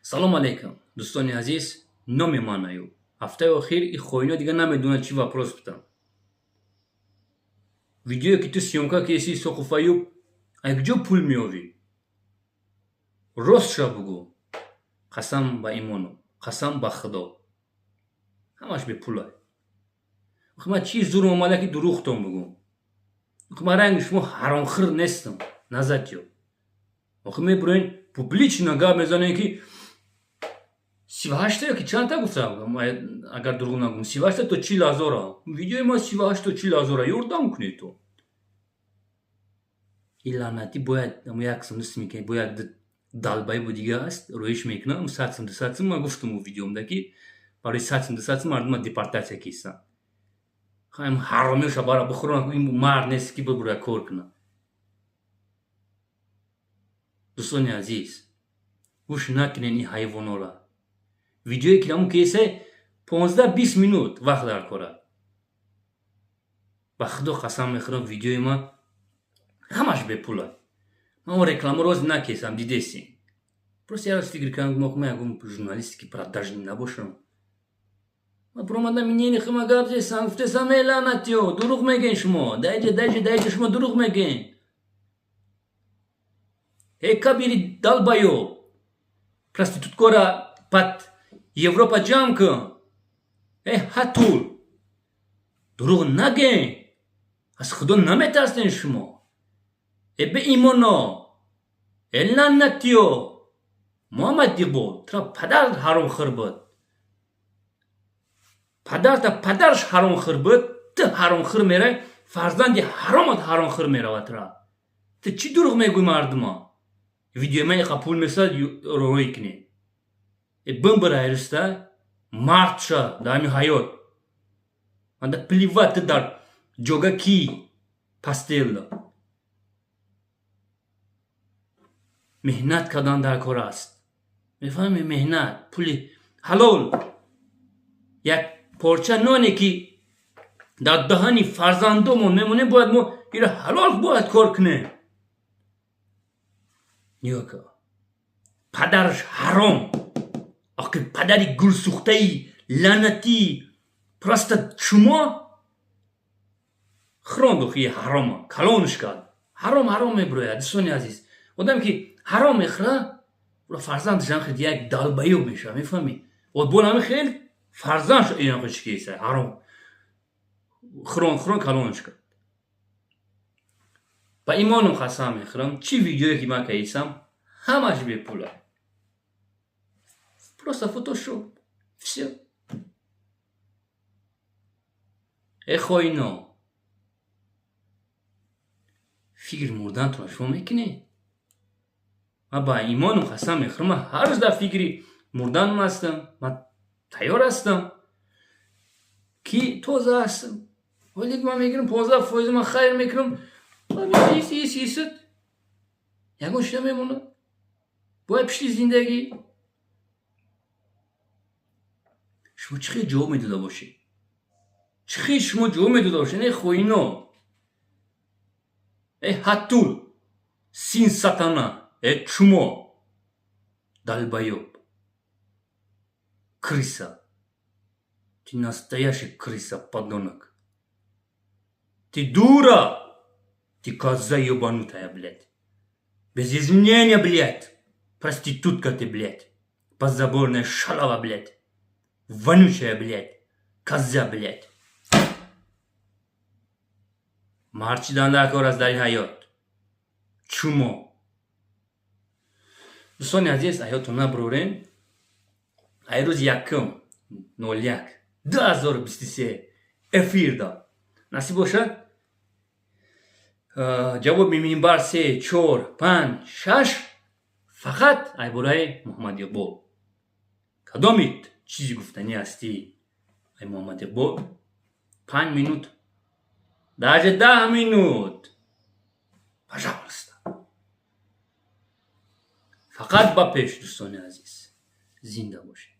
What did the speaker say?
Салом алейкум, дӯстони азиз. Номи ман Аюб. Ҳафтаи охир и хоино дигар намедонад, чӣ вопрос бутам. Видеое, ки ту съёмка кеси, Соқуф Аюб, ай куҷо пул меёвӣ? Ростша бугӯ. Қасам ба имону қасам ба Худо, ҳамаш бепулай. Ман чӣ зурм омада, ки дурӯғтон бугӯм? Ман ранги шумо ҳаромхӯр нестам, назатё. Охир мебуроен, публично гап мезанем, ки 38-та ё ки чандта гуфтам, агар дурӯғ нагӯм, 38-та то 40 ҳазора видеои ма, 38 то 40 ҳазора. Ёрдам кунед то ин лаънатӣ. Бояд як сум дусми, ки бояд долбоёбу дига аст, рӯиш мекунам 100 сум, 200 сум. Ман гуфтам у видеомда, ки барои 100 сум, 200 сум мардума депортатсия кистанд. Ҳаромиша бара бихӯрам. Ин мард нест, ки бибура кор кунад. Дӯстони азиз, гӯш накунед ин ҳайвонора. Видеое ки намун кесе, 15-20 минут вақт дар кора. Ба Худо қасам мехӯрам, видеои ман ҳамаш бепула. Ман он рекламаро роз накесам, дидесем. Просто як рӯз фикр кардам, ма ягон журналисте ки продажный набошам. Ма буромадам, минени хима гап зесам, гуфтесам: «Э, лаънатиё, дурӯғ мегӯен шумо даиҷа, даиҷа, даиҷа, шумо дурӯғ мегӯен. Э, кабири долбоёб, проституткора пат Европа ҷамъ кун. Э, ҳатул, дурӯғ нагӯен. Аз Худо наметарсен шумо? Э, беимоно, э, лаънатиё. Муҳаммад Иқбол тура падар ҳаромхӯр буд, падарта падараш ҳаромхӯр буд. Ту ҳаромхӯр меравӣ, фарзанди ҳаромат ҳаромхӯр меравад тура. Ту чӣ дурӯғ мегӯй мардума? Видеои ман иқа пул месад, рӯй кунед. Э, бимбир айриста, мард ша дар ҳамин ҳаёт. Манда плевать, ту дар ҷога ки постелда. Меҳнат кардан дар кор аст, мефаҳми? Меҳнат, пули ҳалол, як порча ноне, ки дар даҳани фарзандомон мемонем, бояд мо ира ҳалол бояд кор кунем. Нигоҳ кун, падараш ҳаром, охи падари гулсӯхтаи лаънатӣ, просто шумо хӯронд, охи ҳарома калонш кард. Ҳаром ҳаром мебирояд. Дӯстони азиз, одаме ки ҳаром мехӯра, фарзандашам хел як долбоёб мешавад, мефаҳмӣ? Бо ҳами хел фарзандш инақичкеса ҳаром хӯрон хӯрон калонш кард. Ба имоном қасам мехӯрам, чӣ видеое ки ман каисам, ҳамаш бепула, просто фотошоп, всё. Э, хоино, фикри мурдантонро шумо мекунед? Ман ба имоном қасам мехӯрам, ман ҳар рӯз дар фикри мурданам ҳастам. Ман тайёр ҳастам, ки тоза ҳастам. Вале ман мегирам 15%, ман хайр мекунам, исит ягон шида мемонад. Бояд пишти зиндагӣ. Шумо чӣ хел ҷавоб медода бошед? Чӣ хел шумо ҷавоб медода бошед? Э, хоино, э, ҳаттул, сын сатана, э, чумо, долбоёб, крыса, ты настоящий крыса, подонок, ты дура, ты коза ебанутая, блядь, без извинения, блядь, проститутка ты, блядь, подзаборная шалава, блядь, вонючая, блядь, коза, блядь. Мард чидан дар кор аст дар ин ҳаёт, чумо. Дӯстони азиз, ҳаётон набурорем. Ай рӯзи 1-01-2023 эфирда насиб бошад, ҷавоби минбар се, чор, панҷ, шаш, фақат айбораи Муҳаммад Иқбол. Кадомит чизи гуфтанӣ ҳастӣ ай Муҳаммад Иқбол? 5 минут, даже 10 минут, пожалуйста. Фақат ба пеш, дӯстони азиз, зинда бошед.